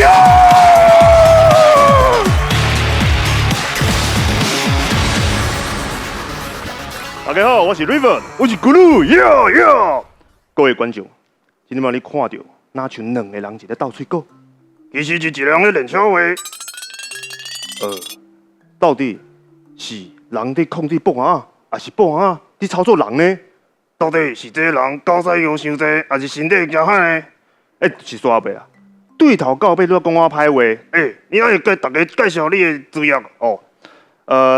呀！大家好，我是 River，我是咕嚕，耶耶！各位觀眾，今日你看著，若像兩个人一咧鬥喙鼓，其實是一个人咧練笑話。到底是人佇控制布仔，抑是布仔佇操作人呢？到底是這个人狗屎油傷濟，抑是身體誠歹呢？欸，是煞袂啊？對頭到尾都講我歹話。欸，你愛給大家介紹你的專業哦。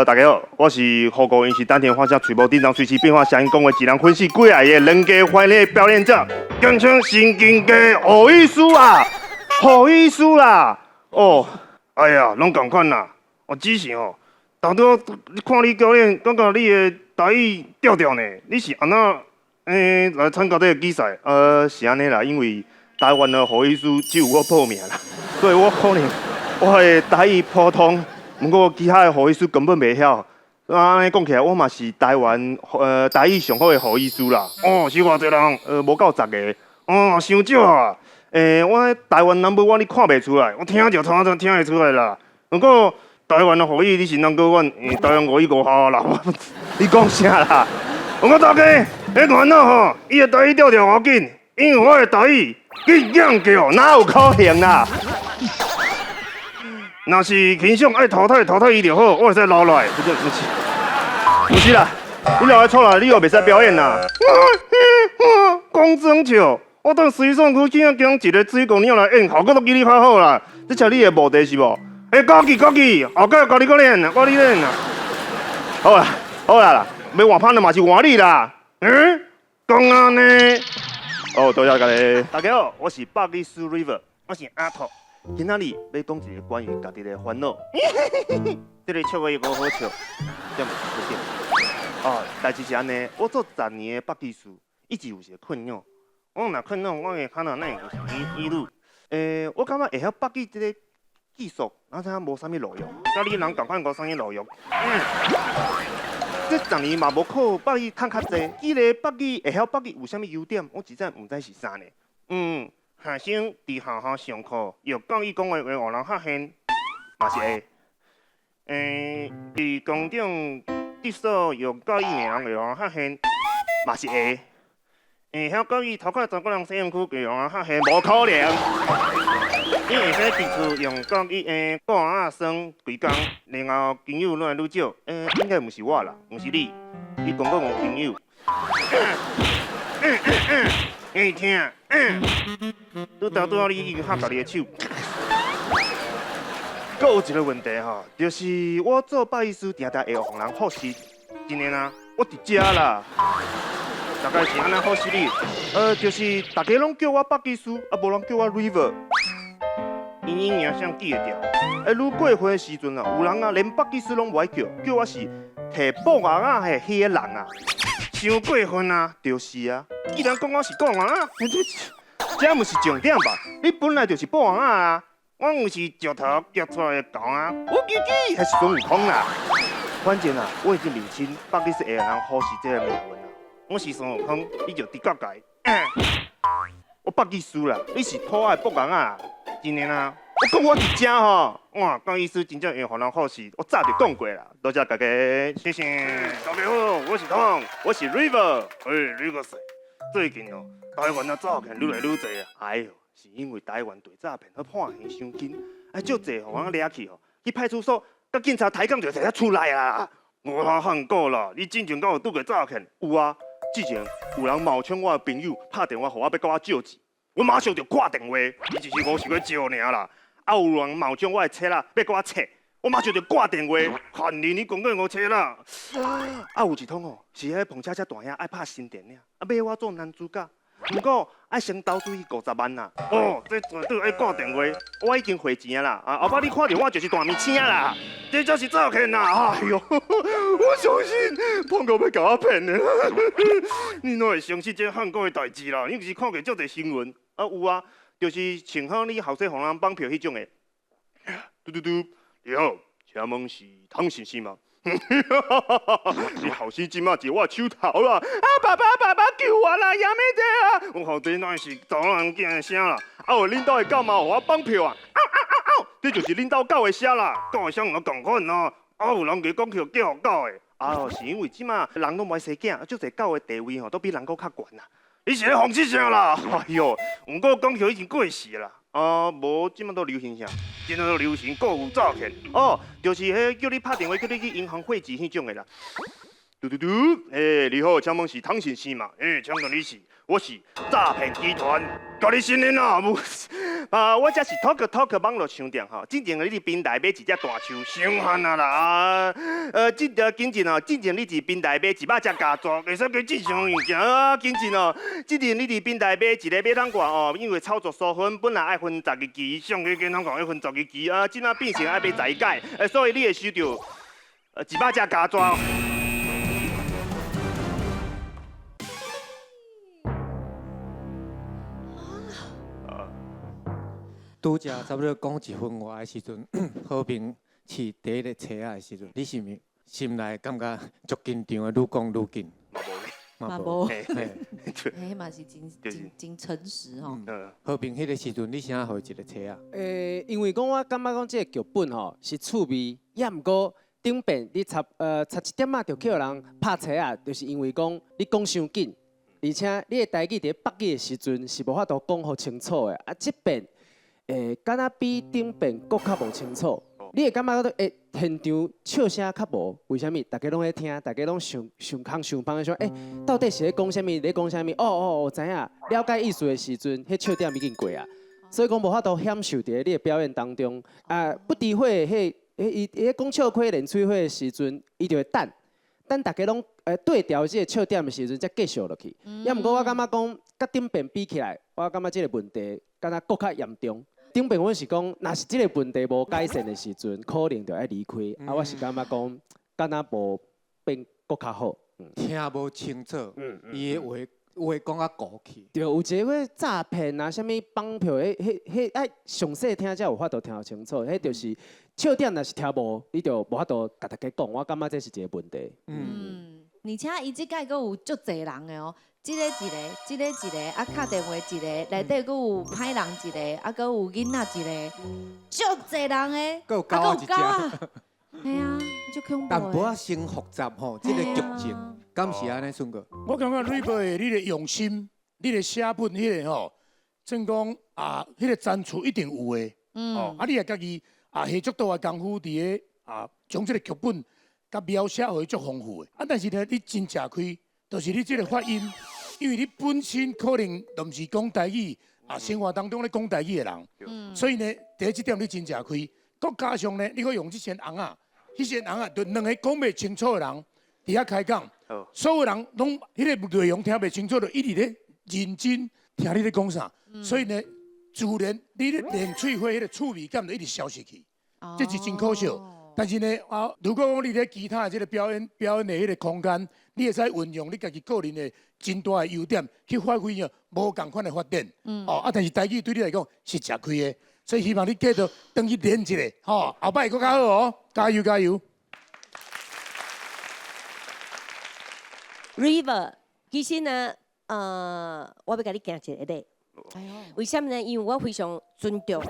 大家好，我是護國院是丹田發聲、喙無叮當、隨時變化、聲音講話、一人分飾幾下的人格歡樂表演者，簡稱神經家胡醫師啊，胡醫師啦。哦，哎呀，攏仝款啦。我只是吼，當初看你表演，感覺你的台語調調呢，你是按怎來參加這個比賽？是按呢啦，因為台灣的胡醫師只有我報名啦，所以我可能我的台語普通。毋過其他的護醫師根本袂曉，按呢講起來，我嘛是台灣台語上好的護醫師啦。哦，是偌濟人？無夠十个。哦，傷少啊。欸，我台灣 number one 你看袂出來，我聽就聽就聽會出來啦。毋過台灣的護語你是 number one，台灣護語五校啦。你講啥啦？我大家，彼煩惱吼，伊的台語調調無要緊，因為我的台語緊硬叫，哪有可能啦？若是傾向愛淘汰，淘汰伊就好，我會使留落來。不是不是，不是啦，你留來錯啦，你又袂使表演啦。講真笑，我當水上區見將一个水姑娘來演，效果都比你較好啦。這才你的目的是無？欸，高級高級，後蓋教你閣練，我你練啦。好啦，好啦啦，欲換拍的嘛是換你啦。嗯，講按呢？哦，多謝大家。大家好，我是百里斯 River，我是阿拓。今仔日欲講一個關於家己的煩惱，這个笑話無好笑，對毋對？哦，代誌是按呢，我做十年的百技師，一直有一個困擾。我若困擾，我的跤哪會有啥物疑慮？欸，我感覺會曉百技這个技術，哪知影無啥物路用，佮你人仝款無啥物路用。這十年嘛無靠百技趁較濟，既然百技會曉百技有啥物優點，我實在毋知是啥呢。學生佇學校上課，用國語講話會予人發現，嘛是會。欸，佇公眾廁所用國語罵人會予人發現，嘛是會。會曉國語偷看中國人洗身軀會予人發現，無可能。你會使佇厝用國語布仔耍規工，然後朋友愈來愈少。欸，應該毋是我啦，毋是你，你講講我朋友。欸，聽，拄頭拄仔你已經合家己的手。閣有一個問題吼，就是我做百醫師，定定會予人忽視。真的啦，我佇遮啦。大概是按怎忽視你？就是大家攏叫我百技師，啊，無人叫我 River。隱隱名聲記會著。欸，愈過分的時陣啊，有人啊，連百技師攏無愛叫，叫我是提布仔的彼个人啊。傷過分啊！就是啊，既然講我是布仔，這毋是重點吧？你本來就是布仔啊，我毋是石頭夾出來的狗啊！我記記，彼是孫悟空啦。反正啊，我已經認清百技師會人忽視這個命運啦。我是孫悟空，你就豬八戒。我百技師啦，你是土的布仔啊，真的啦。我講我佇遮吼，哇，講意思真正會予人忽視，我早就講過啦。多謝大家，謝謝。大家好，我是湯，我是 River。欸，River 說，最近哦，台灣啊詐騙愈來愈濟啊。哎喲，是因為台灣對詐騙去判刑傷輕，哎，足濟予人掠去吼，去派出所，佮警察抬槓就摕出來啊。我看過啦，你之前敢有拄過詐騙？有啊，之前有人冒充我的朋友，拍電話予我欲佮我借錢，我馬上就掛電話，伊只是無想欲借爾啦。啊！有人冒充我的冊仔，欲佮我冊，我馬上就掛電話。漢你你講過我冊啦。啊，有一通哦，是彼澎恰恰大兄愛拍新電影，啊，欲我做男主角，毋過愛先投資伊50萬啦。哦，這絕對愛掛電話，我已經匯錢啦。啊，後擺你看著我就是大明星啦。這才是詐騙啦！哎喲，我相信胖哥欲共我騙的。你哪會相信這韓國的代誌啦？你毋是看過足濟新聞？啊，有啊。就是穿好你後生予人綁票彼種的，嘟嘟嘟，你好，請問是湯先生嗎？你後生這馬佇我手頭啦！啊，爸爸爸爸救我啦！やめて啊！我後底哪會是查某人囝的聲啦？啊，有恁兜的狗嘛予我綁票啊！啊啊這就是恁兜狗的聲啦，狗的聲毋仝款哦。啊，有人共講去叫狗的，啊，是因為這馬人攏無愛生囝，足濟狗的地位吼，都比人閣較懸啦。你是咧諷刺啥啦？哎喲，毋過講起已經過時啦。啊，無這馬都流行啥？這馬都流行購物詐騙。哦，就是彼叫你拍電話叫你去銀行匯錢彼種的啦。嘟嘟嘟，欸，你好，請問是湯先生嗎？欸，請問你是？我是詐騙集團，共你承認啦，無啊，我這是 Talk Talk 網絡商店吼，進前你佇平台買一隻大樹，傷漢啊啦，啊，這條緊進哦，進前你佇平台買100隻膠紙，會使加正常物件啊，緊進哦，進前你佇平台買一个馬桶蓋哦，因為操作疏分，本來愛分12支，上個健康講愛分12支，啊，這馬變成愛買十一改，所以你會收著100隻膠紙。拄才差不多講一分外的時陣，和平試第一个冊仔的時陣，你是毋是心內感覺足緊張的，愈講愈緊？嘛無，嘿，嘛是真真真誠實吼。和平彼个時陣，你啥予伊一个冊仔？因為講我感覺講這个劇本吼是趣味，也毋過頂遍你插一點仔就去予人拍冊仔，就是因為講你講傷緊，而且你的台語佇咧北語的時陣是無法度講予清楚的，啊，這遍。敢若比頂遍閣較無清楚，你會感覺到現場笑聲較無，為啥物？大家攏咧聽，大家攏想想空想芳，想到底是咧講啥物？咧講啥物？哦哦哦，知影，了解意思的時陣，彼笑點已經過啊，所以講無法度享受佇咧你的表演當中。啊，不知火彼，伊伊咧講笑虧練喙火的時陣，伊就會等，等大家攏對調這個笑點的時陣，才繼續落去。抑毋過我感覺講，佮頂遍比起來，我感覺這个問題敢若閣較嚴重。頂遍阮是講，若是這个問題無改善的時陣，可能就愛離開。啊，我是感覺講，敢若無變閣較好。聽無清楚，伊的話話講較過去。對，有一个詐騙啊，啥物綁票，彼彼彼愛詳細聽才有法度聽清楚。彼就是笑點，若是聽無，你就無法度共大家講。我感覺這是一个問題。而且伊這擺閣有足濟人的哦。這个一个，這个一个，啊，敲電話一個，內底閣有歹人一個，啊，閣有囡仔一個，足濟人的，閣有狗仔一隻，嘿啊，足恐怖。淡薄仔先複雜吼，這个劇情，敢是按呢，順哥？我感覺 River 的你的用心，你的寫本彼个吼，算講啊，彼个層次一定有的，哦，啊，你也家己啊下足多的功夫佇咧啊，將這个劇本佮描寫予伊足豐富的，啊，但是呢，你真食虧，就是你這个發音。因為你本身可能就毋是講台語啊，生活當中咧講台語的人，所以呢，佇咧這點你真食虧。閣加上呢，你閣用這些尪仔，彼些尪仔就兩个講袂清楚的人佇遐開講，所有人攏彼个內容聽袂清楚，就一直咧認真聽你咧講啥。所以呢，自然你咧練喙火彼个趣味感就一直消失去，這是真可惜。但是呢，啊，如果講你咧其他的這个表演表演的彼个空間，你會使運用你家己個人的真大的優點去發揮著無仝款的發展。哦，啊，但是台語對你來講是食虧的，所以希望你繼續轉去練一下，吼，後擺會閣較好哦，加油加油！River，其實呢，我欲共你行一个禮。為啥物呢？因為我非常尊重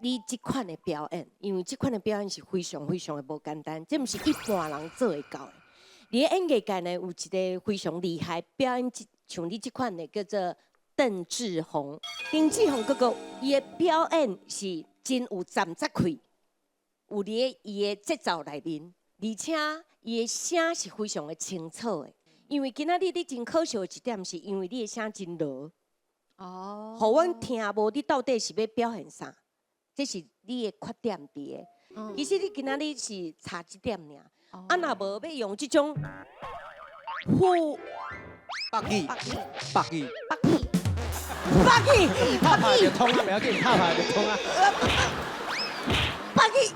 你這款的表演，因為這款的表演是非常非常的無簡單，這毋是一般人做會到的。佇咧演藝界呢，有一个非常厲害表演，像你這款的叫做鄧志宏。鄧志宏哥哥，伊的表演是真有站節氣，有佇咧伊的節奏內面，而且伊的聲是非常的清楚的。因為今仔日你真可惜的一點，是因為你的聲真濁，哦，予阮聽無你到底是欲表現啥。這是你的缺點佇个。其實你今仔日是差這點爾，啊，若無欲用這種呼北語，北語，北語，北語，拍拍就通啊，不要緊，拍拍就通啊。北語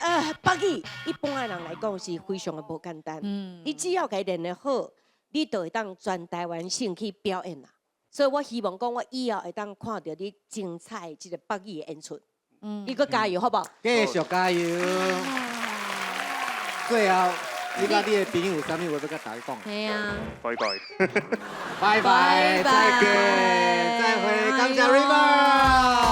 啊，北語，一般的人來講是非常的無簡單。你只要共伊練得好，你就會當全台灣省去表演啦。所以我希望講，我以後會當看著你精彩的這個北語的演出。你閣加油，好無？繼續加油。最後，你佮你的朋友有啥物話欲佮大家講？係啊。拜拜。拜拜，再見，再會，感謝 River。